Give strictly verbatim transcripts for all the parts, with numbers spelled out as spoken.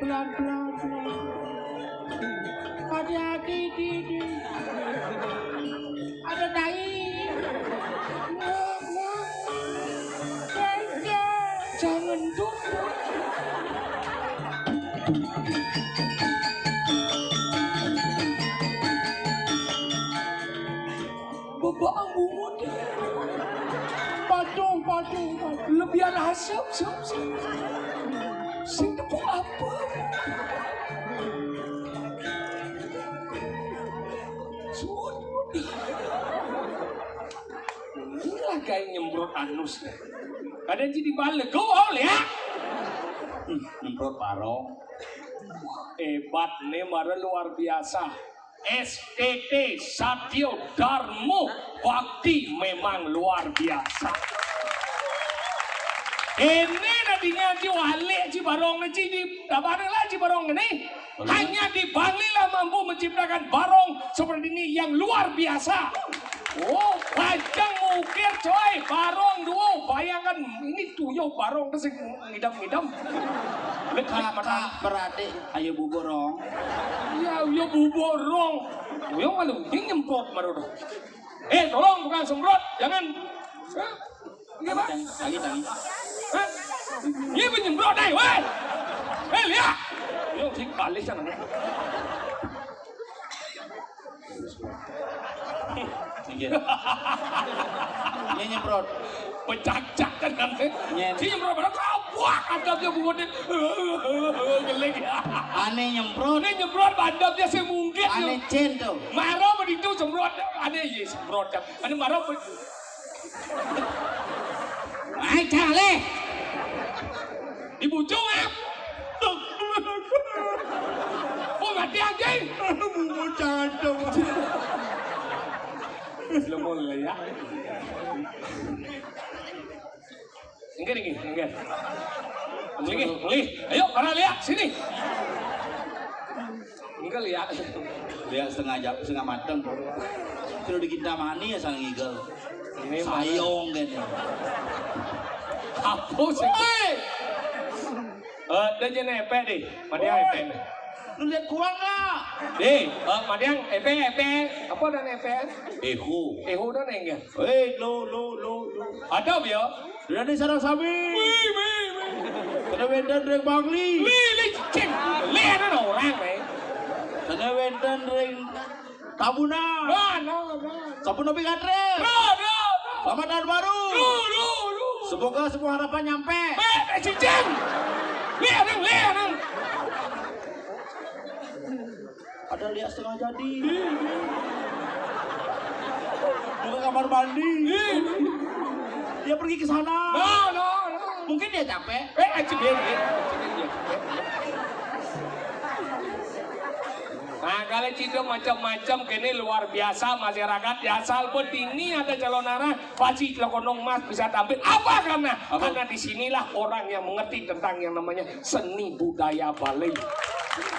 Pelan, pelan, pelan. Hati-hati, di, di. Ada tai. Jangan duduk. Bebak bungut. Patung, patung, patung. Lebih asap, sap, sap. Sing tepuk apa? Suut. Inilah gaya nyemprot anus. Kadang jadi balik. Go, oh, lihat. Hmm, nyemprot parong. Hebat nih, mara luar biasa. S T T Satyo Darmo Bakti memang luar biasa. Ini nantinya Ji Wali, Ji Barong, Ji di, apa ada lah Ji Barong ini? Hanya di Bangli lah mampu menciptakan barong seperti ini yang luar biasa. Oh, panjang mukir coy, barong duo. Bayangkan ini tuyul barong ke sing ngidam-ngidam. Kakak beradik, ayo buburong. Iya, iya buburong. Ayo malu, ini nyemprot baru dong. Eh, tolong bukan semprot, jangan. Hah? Iya, Pak. Lagi, lagi. Hah? Ini penyemprot, eh, weh. Eh, lihat. Yo, sing balik sana. Iya. Ini nyemprot. Pecacak kan kan. Iya. Si nyemprot mana kabuak ada dia buatnya. Gelek. Aneh nyemprot. Ini nyemprot bandam dia sing mungkin. Aneh cen tuh. Maro begitu semprot. Aneh iya semprot. Aneh maro. Ai cale. Di bujung ah. Oh mati anjing. Bungut cantum. Lemul ya. Enggak nih, enggak. Mulih, mulih. Ayo, para lihat sini. Enggak lihat. Lihat setengah jam, setengah mateng. Sudah dikintamani ya sang ngigel. Ini sayong kan. Apa sih? Hei! Eh, dia jenis epek deh. Madiang epek deh. Lu lihat kuang nggak? Deh, eh, madiang epek, epek. Apa dan epek? Ehu. Ehu dan enggak? Hei, lo, lo, lo, lo. Ada ya? Dari sareng sami. Wih, wih, wih. Kada wénten ring Bangli. Lih, lih, cing. Lih, ada orang, weh. Kada wénten ring Tambunan. Nah, nah, nah. Sampun nepi katris. Nah, nah, nah. Selamat tahun baru. Nah, nah, nah. Semoga semua harapan nyampe. Beh, beh, cicing. Lih, anang, lih, anang. Ada lihat setengah jadi. Buka kamar mandi. Dia pergi ke sana. Nah, nah, nah. Mungkin dia capek. Eh, eh, cibin, cibin, cibin, dia capek. Nah, kalau cinta macam-macam kene luar biasa masyarakat. Ya, asal bedini ada calon arah, pasti Lokonong Mas bisa tampil. Apa karena? Apa? Karena di sinilah orang yang mengerti tentang yang namanya seni budaya Bali.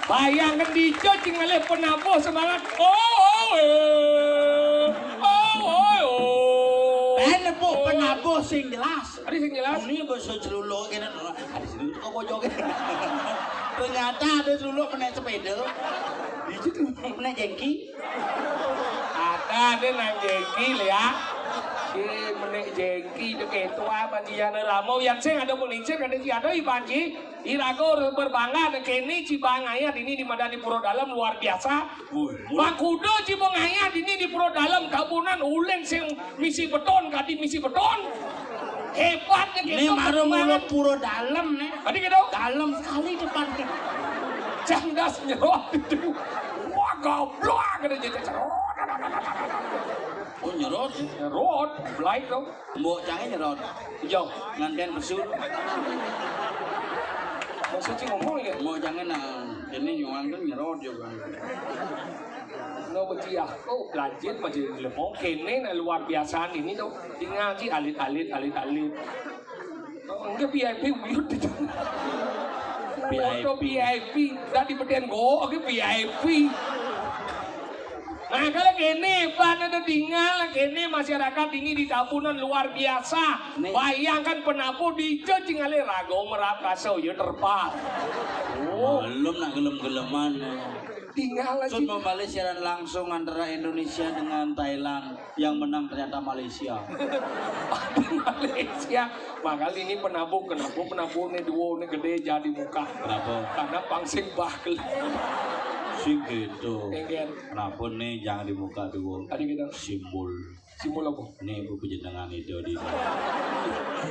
Bayangkan di cing ngalih penabuh semangat. Oh, oh, eh. Oh, oh, oh. Ben, Bu, penabuh sing jelas. Ada sing jelas? Ini basa Celuluk kene. Ada sing kok pojok. Ternyata ada Celuluk menek sepeda. Itu tuh menek jengki. Ada, ada nang jengki, ya. Si menek jengki itu ketua apa dia ramo yang sing ada pun lincir kada si ada iban ji. Iraga berbangga kene cibang ayat ini di Madani Pura Dalam luar biasa. Woi, woi. Bangkuda cibang ayat ini di Pura Dalam kabunan uleng sing misi beton kadi misi beton. Hebatnya. Ini gitu, maru mula Pura Dalam nih. Tadi gitu. Dalam sekali depannya. Cerdas nyerot itu. Wah, goblok, ada jadi cerot. Oh, nyerot. Nyerot, belai tuh. Mbok cange nyerot. Yo, nganten pesu. Maksud sih ngomong ya? Mbok cange nah, ini nyuang kan nyerot juga. No beciah. Oh, lanjut masih lemong kene nah luar biasa ini tuh. Tinggal sih alit-alit, alit-alit. Oh, enggak V I P uyut itu. V I P. Foto V I P. Tadi beden go, oke V I P. Nah, kalau kene, ban ada tinggal, kene masyarakat ini di Tampunan luar biasa. Nih. Bayangkan penabuh di Cacing Ale Rago merap kaso ya terpal. Oh, belum nak gelem-geleman. Tinggal lagi. Sun membalik siaran langsung antara Indonesia dengan Thailand. Yang menang ternyata Malaysia. Malaysia. Makanya ini penabuh, kenapa penabuh ini dua ini gede jadi muka. Kenapa? Karena pangsing bakel. Sing gitu. Enggak. Kenapa nih jangan di muka dua? Ada gitu. Simbol. Simbol apa? Nih, bu, penjenengan itu di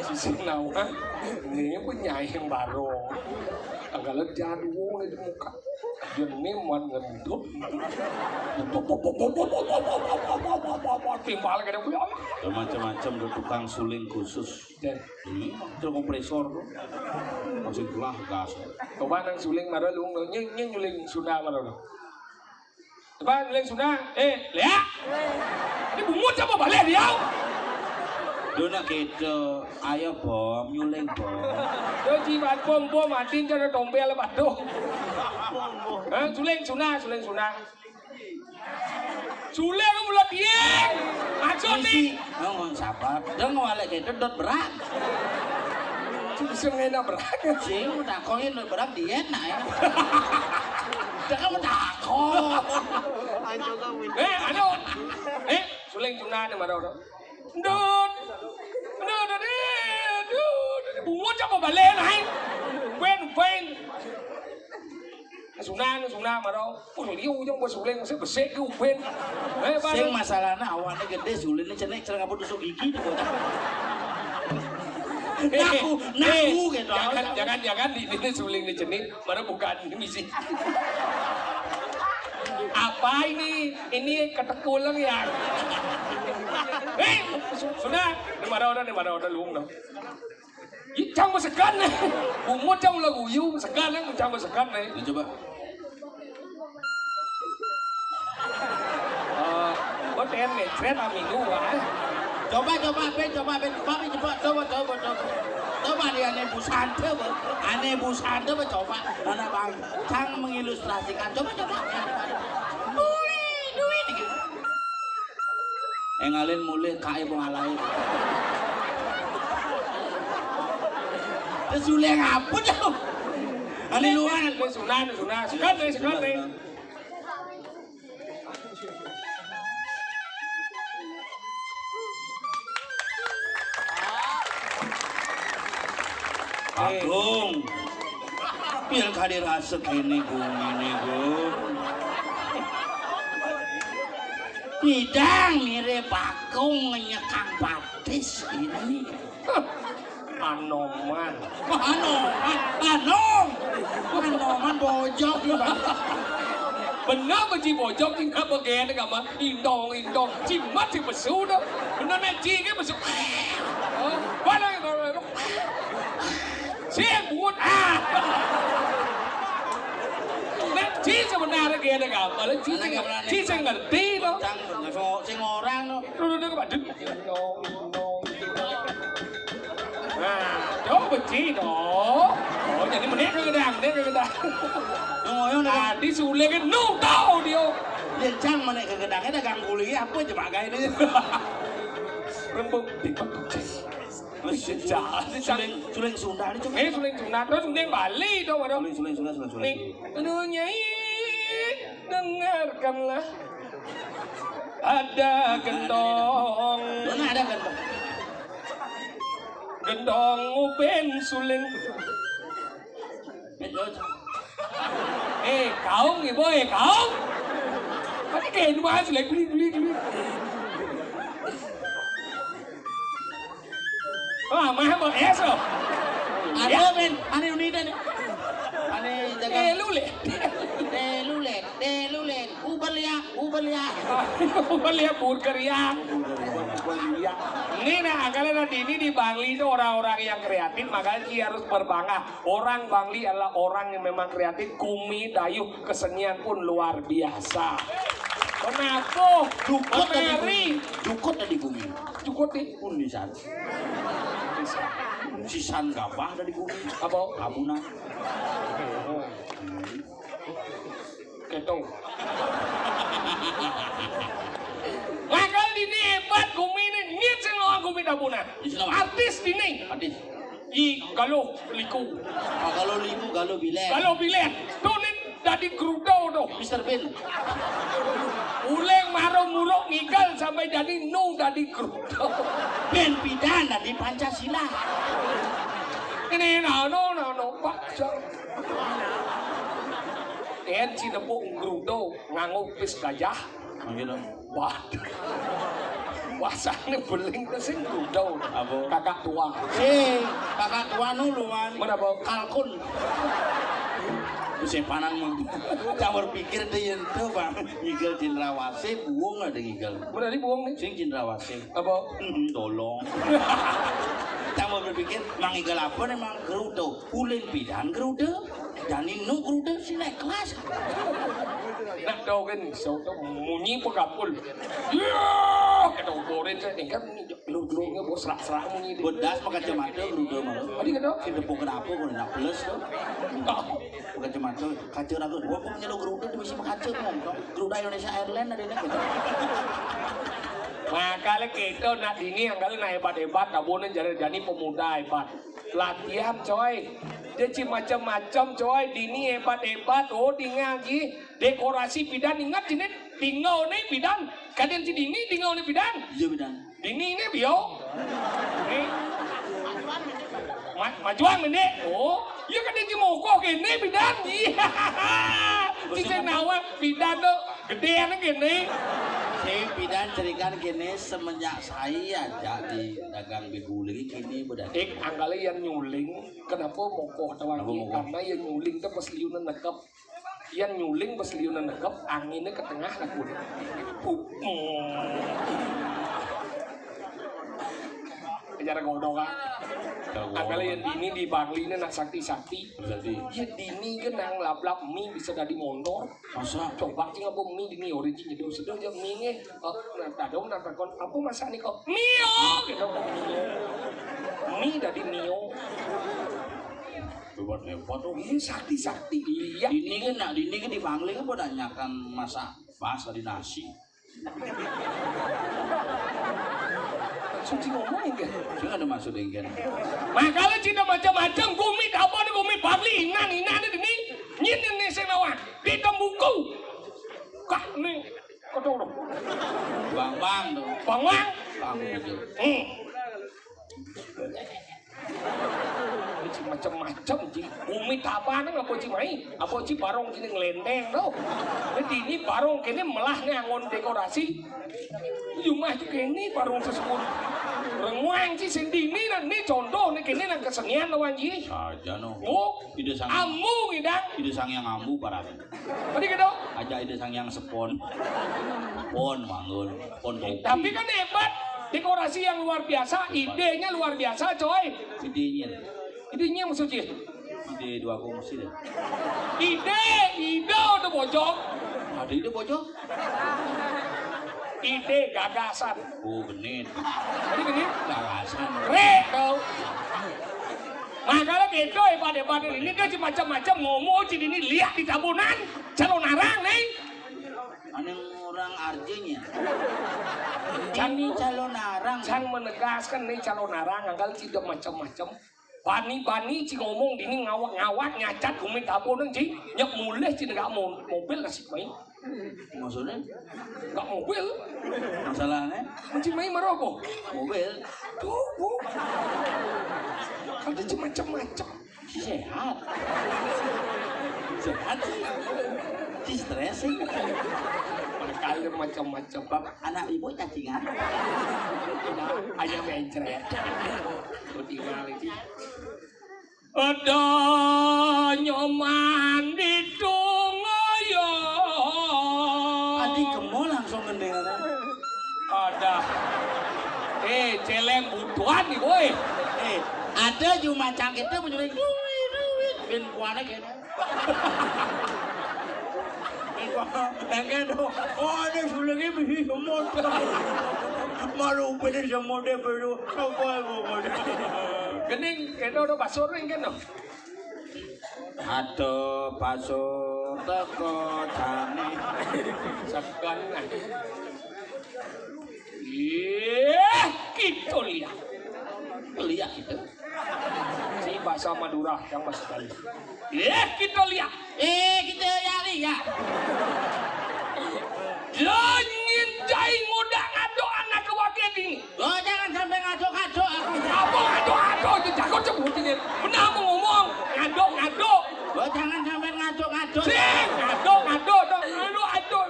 sisi nawa. Nih, penyaing baru. Kalau jadwal itu muka. Dia nih muat ngentut. Timpal kena punya. Macam-macam do tukang suling khusus. Dan ini truk kompresor tuh. Masih gelah gas. Coba nang suling marah lu nying nying nyuling Sunda marah lu. Coba nyuling Sunda, eh, lihat. Ini bungut siapa balik dia? Dona gitu, ayo bom, nyuling bom. Yo jibat bom bom mati cara tombel batu. Eh, suling Sunda, suling Sunda. Suling mula dia. Maksud nih. Misi, oh, sabar. Dong ngwalek itu dot berat. Sing ngena berat. Sing takongi dot berat diet nah ya. Dah kamu takon. Eh, anu. Eh, suling Sunda nih marah orang. Ndut. Ndut, ndut, ndut, ndut. Bungut siapa balik nah? Ben, ben. Sunan, Sunan, maro. Oh, liu yang buat suling, saya besek ke uben. Eh, sing masalahnya awalnya gede, suling ini cenek, cenek apa tusuk gigi tuh. Naku, naku gitu. Jangan, jangan, jangan di ini suling ini cenik, mana bukan ini misi. Apa ini? Ini ketek ulang ya. Eh, Sunan, ini marah orang, ini marah orang luung dong. Ih, cang masegan nih. Bungut cang ulah guyu, masegan nih, cang masegan nih. Ini coba. Eh, buat yang ngecret aminggu, wah. Coba, coba, Ben, coba, Ben, coba, Ben, coba, coba, coba, coba. Coba dia aneh busante, Ben. Aneh busante, Ben, coba. Mana Bang Cang mengilustrasikan, coba, coba. Dui, dui, dikit. Engalin mulih kae pengalai. Terus suling apa dong? Ane luar. Sunan, Sunan, Sunan, Sunan, Sunan. Agung. Pil kadi rasa kene gumi nih, Gung. Nidang mirip aku ngenyekang patis ini. Anoman. Anoman. Anom. Anoman bojok lu, Bang. Bener beci bojok tinggal begene sama indong-indong. Cimat si besu dah. Bener nek ci ke besu. Oh, mana yang baru? Sing buat ah. Nek ci sebenarnya gini gampang. Ci sing, ci sing ngerti to. Sing orang to. Lu udah kepada. Nah, coba beci to. Oh, jadi menit ke gedang, menit ke gedang. Ngoyong dah. Tadi suling kan nu tahu dia. Dia cang menit ke gedangnya dagang kuliah apa coba kayak ini. Rembuk di Suling, suling Sunda nih, Cuk. Eh, suling Sunda. Terus mending Bali dong, waduh. Suling, suling Sunda, suling, suling. Nih, lu nyai, dengarkanlah. Ada gendong. Mana ada gendong? Gendong uben suling. Eh, kaung, ibu, eh, kaung. Tadi kayak itu bahas lagi, geli, geli, geli. Ah, mah mau es loh. Ada men, ada unida nih. Ada jaga. Eh, lu le. Deh, lu le, deh, lu le. Uber ya, Uber ya. Uber ya, burger ya. Uber ya. Ini nah, kalian nanti ini di Bangli itu orang-orang yang kreatif, makanya dia harus berbangga. Orang Bangli adalah orang yang memang kreatif, gumi dayuh kesenian pun luar biasa. Kenapa? Jukut tadi menari. Gumi. Jukut tadi gumi. Jukut nih. Pun di sana. Sisan gabah tadi gumi. Apa? Kabunan. Keto. Makal dini hebat gumi né, nyit sing lawan gumi tabunan. Artis dini. Artis. I Galuh Liku. Ah, Galuh Liku, Galuh Bilén. Galuh Bilén. Tuh né dadi grudo tuh. Mister Bean. Uling marung muruk ngigel sampai dadi nu dadi grudo. Bén pidan dadi Pancasila. Ini nano nano Pak. Én cinepuk grudo nganggo pis gajah. Mangga dong. Wah. Wasané beling sing grudo. Apa? Kakak tua. Eh, kakak tua nu luan. Mana, Bang? Kalkun. Sepanan mah. Campur pikir deh yén tuh, Bang. Ngigel cendrawasih, buung ada ngigel. Mana di buung né? Sing cendrawasih. Apa? Hmm, tolong. Campur pikir, mang ngigel apa né mang grudo? Uling pidan grudo. Jani nu grudo sing naik kelas. Nak tau kan, sauto munyi pegapul. Iya, kata uborin saya tingkat munyi. Lu dulu nggak bos serak-serak munyi. Bedas pakai kacamata grudo malu. Tadi kata? Sing tepuk kenapa kalau nak plus tuh? Pakai kacamata, kaca ragu. Gua kok nyeluk grudo di bisi kaca kan. Grudo Indonesia Airlines ada ini. Makanya kita nak dini yang kali nak hebat-hebat, kabunan jadi jadi pemuda hebat. Latihan coy. Dia ci macam-macam coy. Dini hebat-hebat. Oh, dinga lagi. Dekorasi pidan ingat sini. Tinggal nih pidan. Kadén ci dini tinggal nih pidan. Iya pidan. Dini ini bio. Nih. Ma majuang ini. Oh, iya kadén ci mokoh kéné pidan. Iya. Ci sing nawa pidan tuh gedéan kéné. Sing pidan cerikan kéné semenjak saya jadi dagang bégulé kéné bedan. Ék anggalé yén nyuling, kenapa mokoh tawang? Kenapa mokoh? Karena yén nyuling tuh pas liunan nekep. Yén nyuling pas liunan nekep, anginné ke tengah lakun. Pup. Kejar godok, Kak. Anggalé yén dini di Bangli né nak sakti-sakti. Sakti. Yén dini kan nang lap-lap mi bisa dadi mondor. Masa? Coba sih ngapa mi dini ori sih nyeduh seduh aja mi né. Oh, nah, tadi om nang takon, apa masak nih kok? Mio gitu. Mi dadi mio. Hebat-hebat tuh. Ini sakti-sakti. Iya. Dini kan nak dini kan di Bangli kan pada nyakan masak pas di nasi. Suci ngomong kan? Sing ada maksud kan? Makanya cinta macam-macam, gumi apa nih gumi Bangli, inan, inan ini, nyin ini sing lawan, di tembuku. Kak nih, ketoro. Bang-bang tuh. Bang-bang. Bang gitu. Hmm. Ci macem-macem, ci. Umi tabanan apa ci mai? Apa ci barong ci nglendeng to? Dadi ini barong kéné melah né anggon dekorasi. Lumah ci kéné barong sesebut. Renguang ci sing dini nang né contoh né kéné nang kesenian lawan ci. Saja no. Oh, Ida Sang ambu ngidang. Ida Sang Hyang ambu barang. Tadi gitu. Aja Ida Sang Hyang sepon. Pon manggul, pon kopi. Tapi kan hebat, dekorasi yang luar biasa, idenya luar biasa, coy. Idenya. Idenya maksudnya? Ide dua kongsi deh. Ide, ide udah bojok. Ada ide bojok? Ide gagasan. Oh, genit. Tadi genit? Gagasan. Re, tau. Nah, kalau gitu, hebat-hebat ini, dia macam-macam ngomong, ci ini lihat di tabunan, calon arang, nih. Anu orang arjanya. Ini calon arang. Cang menegaskan nih calon arang, anggal ci macam-macam. Bani-bani ci ngomong dini ngawak-ngawak nyacat gumi tabunan ci. Nyep mulih ci nggak mau mobil nasib main. Maksudnya? Nggak mobil. Masalahnya? Menci main marobo. Mobil. Tuh, bu. Kan ci macam-macam. Sehat. Sehat sih. Di stres sih. Makanya macam-macam. Bapak, anak ibu cacingan. Ayam mencret. Tinggal iki. Ada nyoman di tungaya. Adi kemo langsung ngendeng. Ada. Eh, celeng butuhan nih, boy. Eh, ada cuma cangketnya menyuling. Duit, duit. Ben kuana kene. Ben kuana, ben kene. Oh, ada sulingnya bisi semut. Malu bisi semut dia baru. Apa aku mau? Gening, kene udah basur nih, kene. Ada basur. Teko jane. Segan. Ih, kita lihat. Lihat kita. Si bahasa Madura yang bahasa Bali. Ih, kita lihat. Eh, kita lihat, lihat. Jangan jai ngodak ngadok anak ke wakil ini. Oh, jangan sampai ngadok-ngadok aku. Apa ngadok-ngadok? Itu jago sebut ini. Benar mau ngomong. Ngadok-ngadok. Oh, jangan sampai ngadok-ngadok. Sing, ngadok-ngadok. Ngadok-ngadok.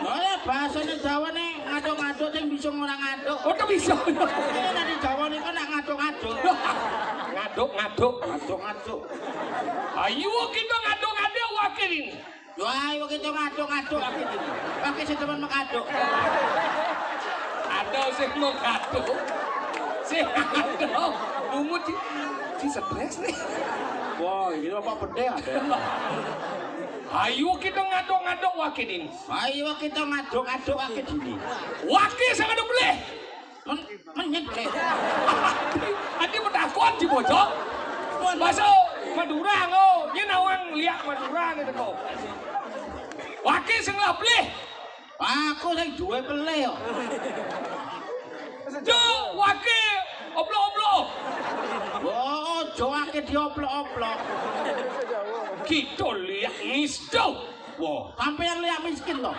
Oh, ya, bahasanya Jawa nih, ngadok-ngadok yang bisa orang ngadok. Oh, tak bisa. Ini tadi Jawa nih kan nak ngadok-ngadok. Ngadok-ngadok. Ngadok-ngadok. Ayo kita ngadok-ngadok wakil ini. Wah, ayo kita ngaduk-ngaduk lagi ini. Pakai seteman mengaduk. Ada sing mengaduk. Sing ada. Nunggu di, di stres nih. Wah, ini apa bedeh ada? Ayo kita ngaduk-ngaduk wakil ini. Ayo kita ngaduk-ngaduk lagi ini. Wakil sangat boleh. Men-, menyet, eh. Ati petakon di bocok. Bahasa Madura ngo. Yen awang liak Madura nih teko. Wakil sing lah pelih. Aku sing duwe pelih yo. Jo, wakil oplok-oplok. Oh, jo akeh dioplok-oplok. Kita liak nisto. Wah, sampean liak miskin to?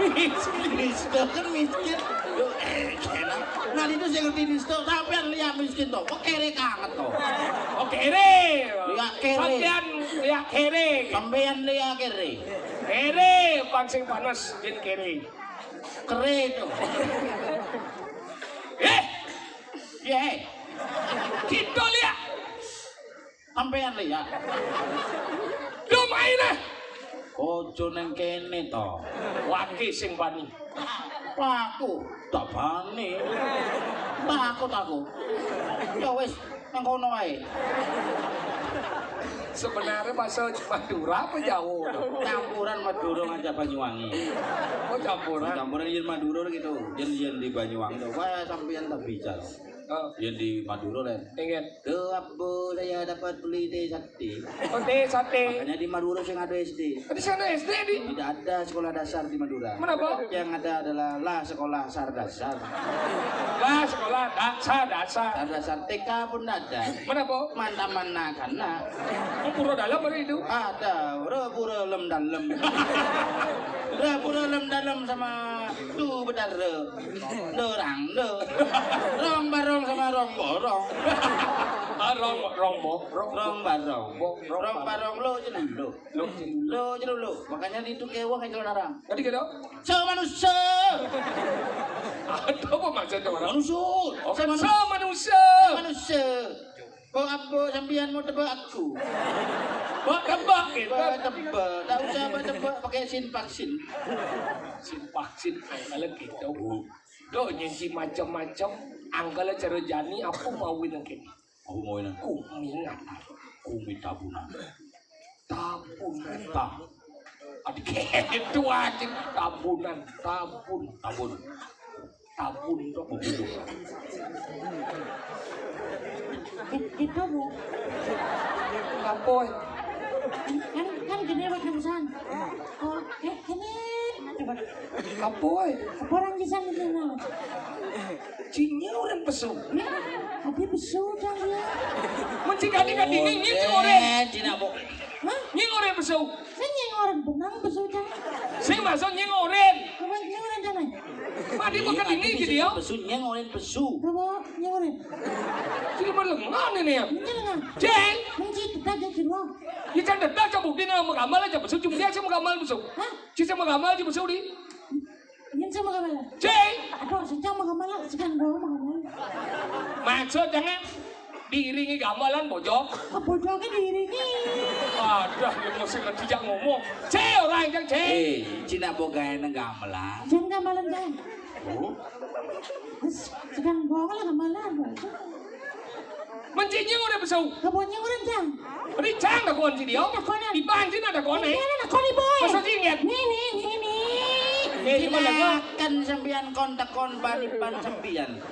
Miskin, miskin kan miskin. Yo, eh, enak. Nah, itu sing ngerti nisto, sampean liak miskin to. Kok kere kanget to? Oh, kere. Liak kere. Sampean liak kere. Sampean liak kere. Kere, bang sing panas, jen kere. Kere itu. Eh, ye. Kita liak. Sampean liak. Yo main ah. Ojo neng kene to. Waki sing bani. Paku, tak bani. Takut aku. Ya wis, nang kono wae. Sebenarnya bahasa Madura apa Jawa? Campuran Madura ngajak Banyuwangi. Oh, campuran. Campuran yen Madura gitu. Yen, yen di Banyuwangi to. Wah, sampeyan tak bicara. Oh. Yen di Madura, Len. Ingat. Ke apa saya dapat beli teh sate? Oh, teh sate. Makanya di Madura sing ada S D. Di sana S D di? Tidak ada sekolah dasar di Madura. Kenapa? Yang ada adalah lah sekolah sar dasar. Lah sekolah dasar dasar. Sar dasar T K pun tidak ada. Kenapa? Mantaman nak kanak. Oh, pura dalam ada itu? Ada. Ora pura lem dalem. Ora pura lem dalem sama tu betara. Dorang do. Rong barong sama rong borong. Ah, rong, rong bo, rong, rong barong. Bo, rong, rong barong lo jenuh lo. Lo jenuh lo. Lo jenuh lo. Makanya di itu kewah itu larang. Tadi kira? Semanusia. Ada apa maksudnya orang? Manusia. Oh, semanusia. Semanusia. Semanusia. Kok apa sampeyan mau tebak aku? Kok tebak gitu? Kok tebak? Tak usah apa tebak pakai sin vaksin. Sin vaksin kalau gitu. Dok nyinci macam-macam. Angkala cara jani apa mau nang kene? Aku mau nang kumingat. Kumi tabunan. Tabunan. Adik itu aja tabunan, tabun, tabun. Tabun itu begitu. Di, di tabu. Kapoy. Kan, kan gini buat keputusan. Oh, eh, ini. Coba. Kapoy. Apa orang di sana? Cingnya orang pesu. Tapi pesu kan dia. Mencik adik-adik ini, ini orang. Cina, Bu. Hah? Nying orang pesu. Saya nying orang benang pesu kan. Sing masuk nying orang. Bukan nying orang kan. Mati bukan ini jadi ya. Pesu nying orang pesu. Coba nying orang. Sing melengan ini ya. Ini lengan. Ceng. Menci tetap jadi lo. Ya cang tetap cabut dia nama kamal aja pesu cuma dia sama kamal pesu. Hah? Sisa sama kamal aja pesu di. Yen sama kamal. Cing. Aduh, sejam sama kamal, sekian doang sama kamal. Maksud jangan diiringi gamelan bojok. Bojoknya diiringi. Ada yang mesti ngerti jak ngomong. Cing, orang yang cing. Eh, Cina bogae nang gamelan. Jangan gamelan, jangan. Oh. Terus, sekian doang lah gamelan. Mencinya udah besau. Kebunnya udah jang. Beri jang dah kon sini, oh. Di panci ada kon, eh. Ini ada kon, boy. Masa singit? Nih, nih, nih, nih. Eh, di mana, Kak? Silakan sampean kontak kon bani pan sampean.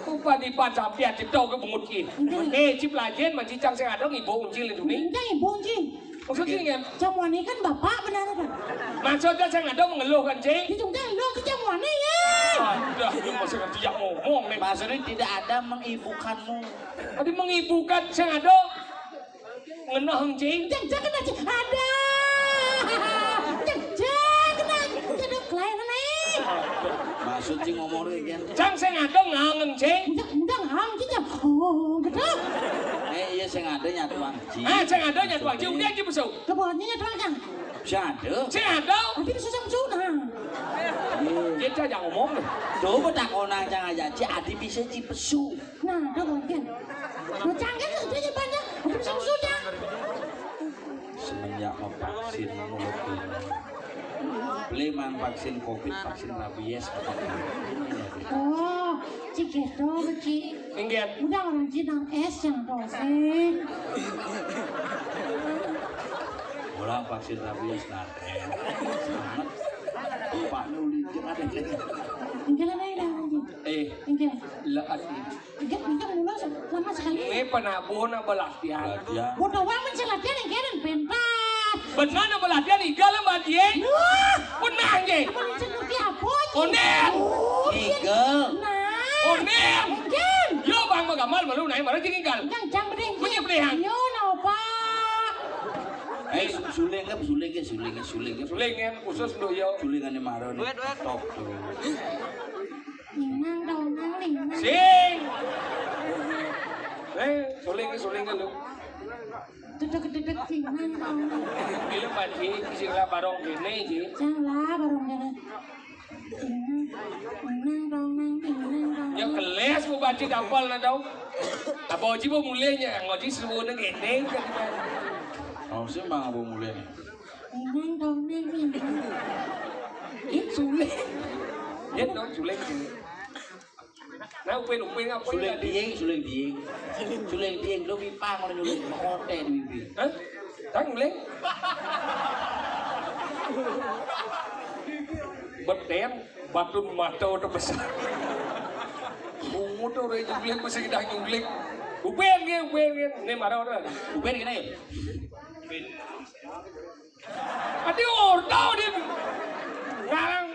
Upah di pan sampean cipta ke bungut ki. Enggak. Eh, cip lajen, mancicang sing ada ngibo uncil itu nih. Enggak, ibu uncil. Maksudnya, Cing, kan? Cang Wani kan bapak benar kan? Maksudnya saya nggak ada mengeluh kan, Cing? Itu udah lo ke Cang Wani ya. Ada, lu masih ngerti yang ngomong nih. Maksudnya tidak ada mengibukanmu. Tadi mengibukan, saya nggak ada ngenah, Cing. Cang, cang kena, Cing. Ada. Cang, cang kena. Jadi klien nih. Maksud Cing ngomong lagi kan? Cang, saya nggak ada ngangen, Cing. Enggak, enggak ngangen, Cing. Oh, gitu. Eh, iya, saya nggak ada nyatuang, Cing. Ah, saya nggak ada nyatuang, Cing. Udah, Cing, besok. Kebonnya nyatuang, Cang. Sing ada. Sing ada. Adi bisa sing pesu, nah. Iya. Dia aja ngomong. Coba takonang cang aja, Ci, adi bisa ci pesu. Nah, ada mungkin. Nah, cang kan itu aja banyak. Adi bisa pesu, cang. Semenjak mau vaksin mulut ini. Beli mang vaksin covid, vaksin rabies, apa? Oh, Ci gitu, Ci. Inggih. Udah orang Cina es yang dosen. Orang vaksin rabies, nah. Bapaknya udah jangan ada. Inggih lah, Nay, dah, Ci. Eh, Inggih. Lah, ati. Inggih, inggih, mulai lama sekali. Ini penabuh nak berlatihan. Latihan. Bodoh amat sih latihan yang keren, pentas. Benar nak berlatihan, inggih lah, Mbak Dieng. Wah. Benar, inggih. Apa lu seperti apa, Ci? Onen. Oh, iya. Inggih. Nah. Onen. Inggih. Yo, Bang, mau gambar, malu naik, malu tinggal. Yang jam bedeng, Ci. Punya pilihan. Yo, no, Pak. Eh, su-, suling kan, suling kan, suling kan, suling kan. Suling kan, khusus untuk yo. Suling kan yang marah nih. Duet, duet. Top tuh. Inang, dong, nang, ling, nang. Sing. Eh, suling, suling kan lu. Duduk, duduk, sing, nang, dong, nang. Bila panci, sing lah barong kene, Ci. Sing lah barong kene. Inang, inang, dong, nang, inang, dong, nang. Ya, keles mau baca dapal na dong. Apa Oji mau mulai nya, Oji seru na kene, kan. Oh, sih, Bang, apa mulai nih? Inang, dong, nang, inang. Ih, suling. Ya, dong, suling, suling. Nah, upin, upin apa suling tadi? Dieng, suling dieng. Suling dieng, lu pipa ngono nyuling, mekote di bibir. Hah? Tang, suling? Beten, batun mata udah besar. Bungut udah nyuling, mesti kita nyuling. Upin, upin, upin, upin. Ini marah udah. Upin gini. Upin. Ati orta dia. Ngarang.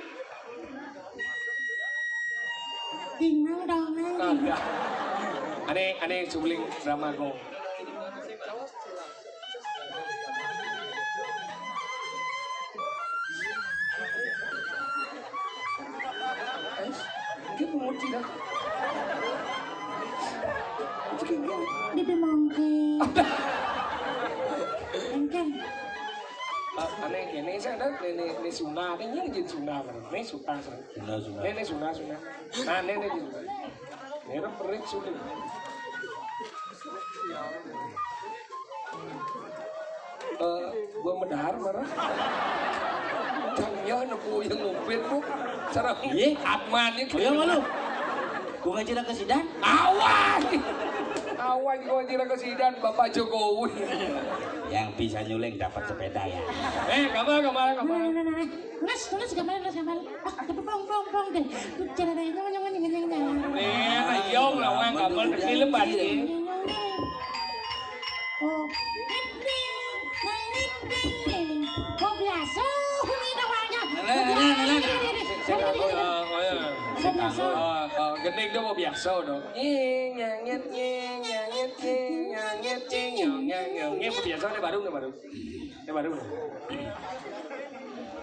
Inang, dong, nang. Kagak. Ane, ane suling drama gong. Dia mau dah. Bibi mangki. Engken. Ah, ane kene sih ada, ini, ini sunah, ini yang jadi sunah, ini suka, sih. Sunah, sunah. Ini, ini sunah, sunah. Nah, ini, ini sunah. Ini orang perik sudah. Eh, gua medar marah. Tanya nepu yang ngumpet, Bu. Sareng. Iya. Atman itu. Iya, malu. Gua ngaji ke sidan. Awas. Awas gua ngaji ke sidan, Bapak Jokowi. Yang bisa nyuling dapat sepeda ya. Eh, kabar, kabar, kabar. Nah, nah, nah, nah. Nges, nges, gambar, nges, gambar. Ah, tapi bong, bong, bong deh. Tuh, cara deh, nyong, nyong, nyong, nyong, nyong. Nih, ayo, lawan gambar kecil, Pak. Nyong, nyong, nyong. Oh, ding, ding, ding, ding, ding. Oh, biasa. Ini namanya. Nah, nah, nah, nah, nah. Ini, ini, ini. Oh, oh, iya. Oh, biasa. Oh, oh, gending dong, oh, biasa dong. Nying, nyangit, nying, nyangit, nying, nyangit, nying, nyong, nyong, nyong. Ini biasa, ini baru, ini baru. Ini baru.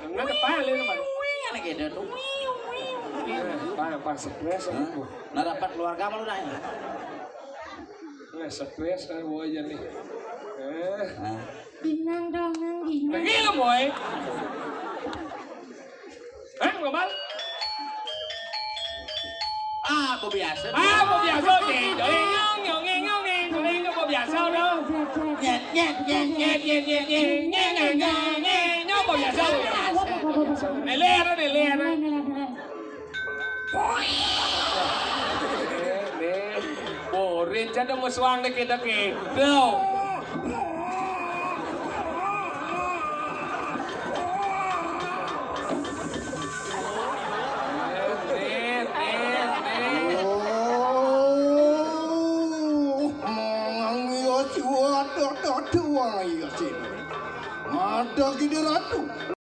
Ini depan, ini baru. Wih, anak edan tuh. Wih, wih. Nah, pas, pas, stres, hah? Aku. Nah, dapat keluarga malu dah. Nah, stres, ah, gua aja nih. Eh. Nah. Binang dong, nang binang. Lagi lo, boy. Hah, Gopal? Ah, apa biasa? Ah, apa biasa, Cing? Nyong, nyong, nyong, nyong, nyong, nyong, apa biasa, dong? Nyet, nyet, nyet, nyet, nyet, nyet, nyet, nyet, nyet, nyet, nyet, nyet, apa biasa, apa biasa? Neler, neler. Nih, nih. Borin, jangan mau suang deh, kita, kita. Oh, mangan iya, cuat, dok, dok, doang iya, sih. Ada gini ratu.